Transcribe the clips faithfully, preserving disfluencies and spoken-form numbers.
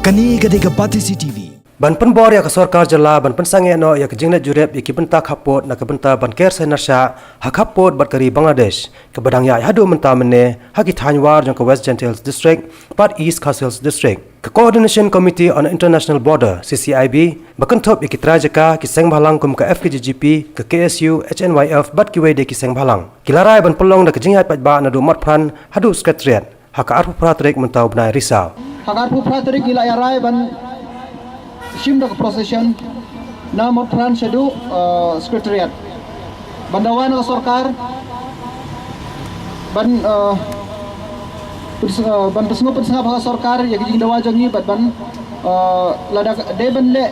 Kane ka dei ka Batesi T V. Ban pynbor ïa ka sorkar jylla ban pynsangeh noh ïa ka jingleit jurip ïa ki bynta khappud na ka bynta ban ker sainar shah ha khappud bad ka ri Bangladesh, kaba dang ïaid haduh mynta mynne ha ki thaiñ war jong ka West Jaintia Hills District bad East Khasi Hills District. Ka Coordination Committee on International Border, C C I B, ba kynthup ïa ki trai jaka, ki seng bhalang kum ka F K J G P, ka K S U, H N Y F bad kiwei de ki seng bhalang, ki la rai ban pynlong da ka jingïaid paidbah naduh Motphran haduh Secretariat ha ka arphew phra tarik mynta u bnai Risaw. Ha ka arphew phra tarik ngi la ïarai ban shim da ka procession na Motphran shaduh, eh, Secretariat. Ban dawa na ka sorkar ban, eh, pyn-, eh, ban pynsngewbha pynsngap ha ka sorkar ïa ka jingdawa jong ngi bad ban, eh, lada ka, dei ban leh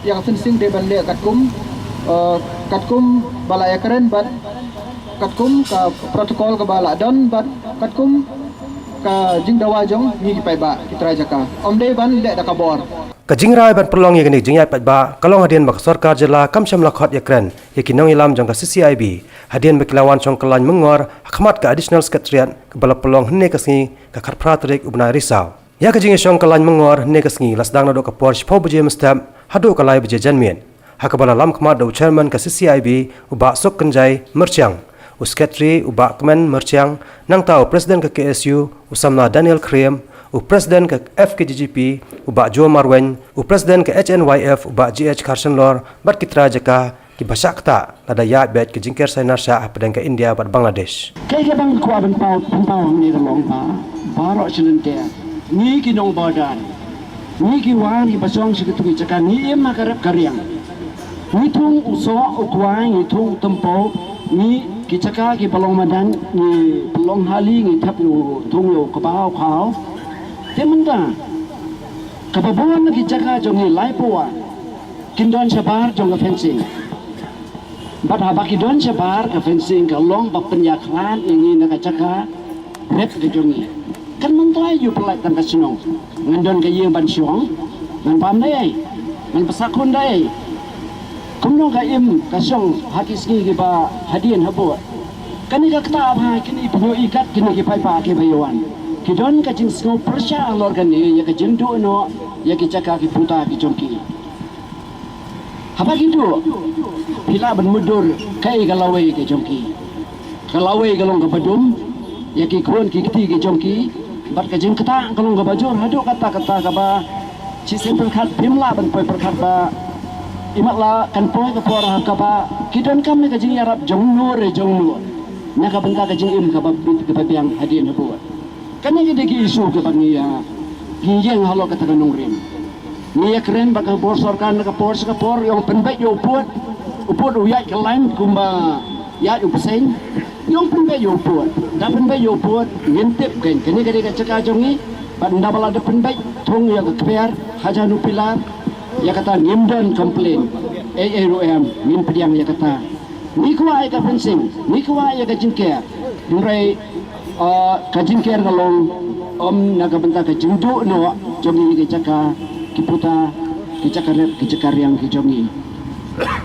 ïa ka fencing dei ban leh katkum, eh, katkum ba la ïakren bad katkum ka protocol kaba la don bad katkum ka jingdawa jong ngi ki paidbah ki trai jaka. Ym dei ban leh da ka bor. Ka jingrai ban pynlong ïa kane ka jingïaid paidbah ka long hadien ba ka sorkar jylla kam shym la khot ïakren ïa ki nongïalam jong ka C C I B hadien ba ki la wan shong kyllain myngngor ha khmat ka Additional Secretariat kaba la pynlong hynne ka sngi ka khatphra tarik u bnai Risaw. Ïa ka jingïashong kyllain myngngor hynne ka sngi la sdang naduh ka por shiphew baje mynstep haduh ka lai baje janmiet, ha kaba la lam khmat da u Chairman ka C C I B u Bah Suk Kynjai Myrchiang, u Secretary u Bah Kmen Myrchiang, nangta u President ka K S U u Samla Daniel Khriem, u President ka F K J G P u Bah Joe Marwein, u President ka H N Y F u Bah G H Kharshanlor bad ki trai jaka kiba shah ktah lada ïaid beit ka jingker sainar shah hapdeng ka India bad Bangladesh. Kaei kaba nga kwah ban paw, pynpaw hangne ka long ba baroh shi lynter ngi ki nong border, ngi ki war kiba shong sha kito ki jaka ngi im ha ka rep ka riang. Ngi thung u soh u kwai, ngi thung u tympew, ngi ki jaka kiba long madan, ngi pynlong hali, ngi thep ïa u thung ïa u kba u khaw. Te mynta kaba bun na ki jaka jong ngi lai phew kin don shabar jong ka fencing. Bad haba ki don shabar ka fencing ka long ba pynïakhlad ïa ngi na ka jaka rep ka jong ngi. Kan mynta ïa u pynlait tang ka shnong. Ngan don ka ïing ban shong, ngan bam da ei, ngan pynsakhun da ei. Kumno ka im ka shong ha ki sngi kiba hadien habud. Kane ka ktah ba kine pynïoh ikat kine ki paidbah kiba ïawan. Ki don ka jingsngew pyrshah halor kane ïa ka jingduh noh ïa ki jaka ki puta ki jong ki. Haba ki duh, phi lah ban mutdur kaei ka lawei ka jong ki. Ka lawei ka long kaba dum ïa ki khun ki kti ki jong ki, bad ka jingktah ka long kaba jur haduh katta katta kaba shisien pyrkhat phim lah ban poi pyrkhat ba imat la kan poi ka por ha kaba ki donkam ïa ka jingïarap jong no re jong no na ka bynta ka jingim kaba bit kaba biang hadien habud. Kane ka dei ka issue kaba ngi ïa, ngi ïeng halor kata ka nongrim. Ngi ïakren bad ka bor sorkar na ka por sha ka por, ïong pynbeit ïa u pud, u pud u ïaid ka lain kumba ïaid u bseiñ, ïong pynbeit ïa u pud. Da pynbeit ïa u pud ngin tip kein kane ka dei ka jaka jong ngi, bad ynda ba la dep pynbeit thung ïa ka kper hajan u pilar, ïa kata ngim don complain ei ei ruh em, ngin pdiang ïa kata. Ngi kwah ïa ka fencing, ngi kwah ïa ka jingker. Hynrei, ah, ka jingker ka long, um, na ka bynta ka jingduh noh jong ngi ki jaka ki puta, ki jaka rep, ki jaka riang ki jong ngi.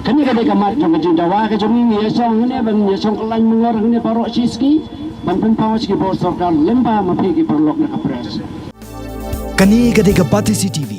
Kane ka dei ka mat jong ka jingdawa ka jong ngi, ngi ïashong hangne ban ïashong kyllain myngor hangne baroh shi sngi ban pynpaw sha ki bor sorkar lyngba ma phi ki paralok na ka press. Kane ka dei ka Batesi T V.